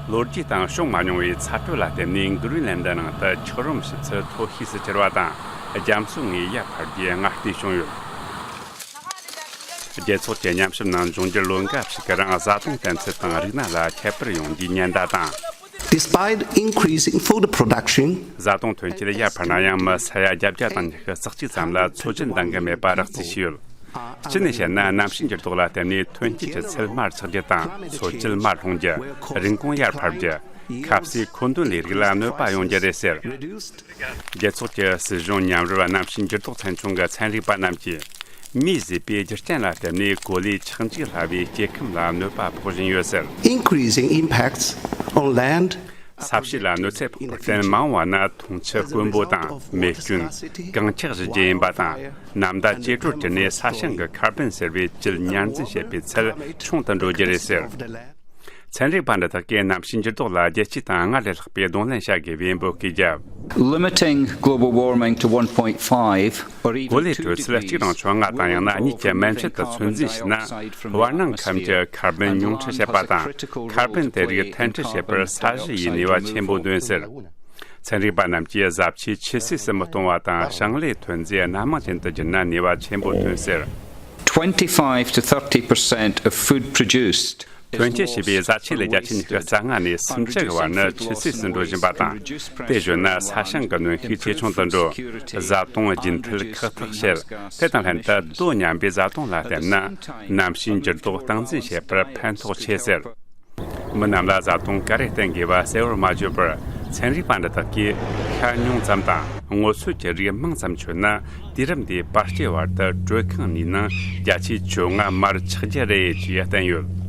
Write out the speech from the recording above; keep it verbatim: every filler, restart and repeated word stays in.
ལོ་རྒྱུས་དང་བྱུང་མ་མྱོང་བའི་ཚ་དྲོད་ལ་བརྟེན་ནས་གྷི་རིན་ལན་ཌི་ནང་དུ་འཁྱགས་རོམ་ཞིབ་ཚད་མཐོ་ཤོས་སུ་གྱུར་བ་དང་། རྒྱ་མཚོ་ངོས་ཡར་འཕར་རྒྱུའི་སྔ་ལྟས་བྱུང་ཡོད། རྒྱལ་ཚོགས་ཀྱི་ཉམས་ཞིབ་ནང་འབྱུང་འགྱུར་ལོ་འགའ་ཞིག་གི་རིང་བཟའ་བཏུང་བསྟེན་ཚུལ་དང་རིག་གནས་ལ་ཁྱད་པར་ཡོང་རྒྱུའི་ཉེན་བརྡ་དང་། Despite increasing food production, བཟའ་བཏུང་ཐོན་སྐྱེད་ཡར་འཕར་ན་ཡང་། མི་ས་ཡ་བརྒྱད་ཅུ་དང་ཉི་ཤུ་རྩ་གཅིག་ཙམ་ལ་འཚོ་བཅུད་འདང་གི་མེད་པ་རགས་རྩིས་བྱས་ཡོད། སྤྱི་ནས་བཤད་ན། གནམ་གཤིས་འགྱུར་ལྡོག་ལ་བརྟེན་ནས་ཐོན་སྐྱེད་ཀྱི་ཚད་མར་ཆག་རྒྱུ་དང་། འཚོ་བཅུད་མར་ལྷུང་རྒྱུ། རིན་གོང་ཡར་འཕར་རྒྱུ། ཁ་ཟས་མཁོ་འདོན་ལས་རིགས་ལ་གནོད་པ་ཡོང་རྒྱུ་རེད་ཟེར། རྒྱལ་ཚོགས་ཀྱི་སྲིད་གཞུང་མཉམ་རུབ་གནམ་གཤིས་འགྱུར་ལྡོག་ཚན་ཆུང་གི་ཚན་རིག་པ་རྣམས་ཀྱིས། མིས་བཟོས་པའི་རྒྱུ་རྐྱེན་ལ་བརྟེན་ནས་གོ་ལའི་ཆག་འཇིག་སླ་བའི་སྐྱེ་ཁམས་ལ་གནོད་པ་ཕོག་བཞིན་ཡོད་ཟེར། Increasing impacts on land. ས་གཤིས་ལ་གནོད་འཚེ་ཕོག་པར་བརྟེན། མ་འོངས་པ་ན་འཐུང་ཆུ་དཀོན་པོ་དང་། མེ་སྐྱོན། གངས་འཁྱགས་ཞུ་རྒྱུ་ཡིན་པ་དང་། ནམ་ཟླ་ཇེ་དྲོར་གྱུར་ནས་ས་ཞིང་གི་ཁར་བོན་ཟེར་བའི་བཅུད་ཉར་འཛིན་བྱེད་པའི་ཚད་ཆུང་དུ་འགྲོ་རྒྱུ་རེད་ཟེར། ཚན་རིག་པ་འདི་དག་གིས་གནམ་གཤིས་འགྱུར་ལྡོག་ལ་རྒྱལ་སྤྱི་དང་སྔར་ལས་ལྷག་པའི་གདོང་ལེན་བྱ་དགོས་པའི་འབོད་སྐུལ་བརྒྱབ། Limiting global warming to one point five or even གོ་ལའི་two དྲོད་ཚད་གཅིག་དང་བཅོ་ལྔ་དང་། ཡང་ན་གཉིས་ཀྱི་མན་ཆད་དུ་ཚོད་འཛིན་བྱས་ན། བར་སྣང་ཁམས་ཀྱི་ཁར་བོན་ཉུང་འཕྲི་བྱེད་པ་དང་། ཁར་བོན་དེ་རིགས་འཐེན་འཁྱེར་བྱེད་པར་ས་གཞི་ཡི་ནུས་པ་ཆེན་པོ་ལྡན་ཟེར། ཚན་རིག་པ་རྣམས་ཀྱིས་ཟབ་ཆོས་ཆུད་ཟོས་སུ་མི་གཏོང་བ་དང་། ཞིང་ལས་ཐོན་རྫས་སྣ་མང་ཅན་དུ་བསྒྱུར་ན་ནུས་པ་ཆེན་པོ་ཐོན་ཟེར། Twenty-five to thirty percent of food produced ཐོན་སྐྱེད་བྱས་པའི་བཟའ་ཆས་ལས་བརྒྱ་ཆ་ཉི་ཤུ་རྩ་ལྔ་ནས་སུམ་ཅུ་གི་བར་ནི་ཆུད་ཟོས་སུ་འགྲོ་བཞིན་པ་དང་། དེ་བརྗོད་ན་ས་ཞིང་གི་གནོན་ཤུགས་ཇེ་ཆུང་དུ་འགྲོ། བཟའ་བཏུང་རྒྱུན་མཐུད་ཁག་ཐེག་བྱེད། དེ་དང་ལྷན་དུ་དོ་མཉམ་པའི་བཟའ་བཏུང་ལ་བརྟེན་ན། གནམ་གཤིས་འགྱུར་ལྡོག་སྟངས་འཛིན་བྱེད་པར་ཕན་ཐོགས་ཆེ་ཟེར། མི་རྣམས་ལ་བཟའ་བཏུང་ག་རེ་བསྟེན་དགོས་པ་གསལ་བོར་མ་བརྗོད་པར། ཚན་རིག་པ་འདི་དག་གིས་ཤ་ཉུང་ཙམ་དང་སྔོ་ཚོད་ཀྱི་རིགས་མང་ཙམ་མཆོད་ན། དུས་རབས་འདིའི་བར་སྐྱེས་བར་དུ་དྲོད་ཁང་གཉིས་ནང་བརྒྱ་ཆ་བཅོ་ལྔ་མར་ཆག་རྒྱུ་རེད་ཅེས་བསྟན་ཡོད།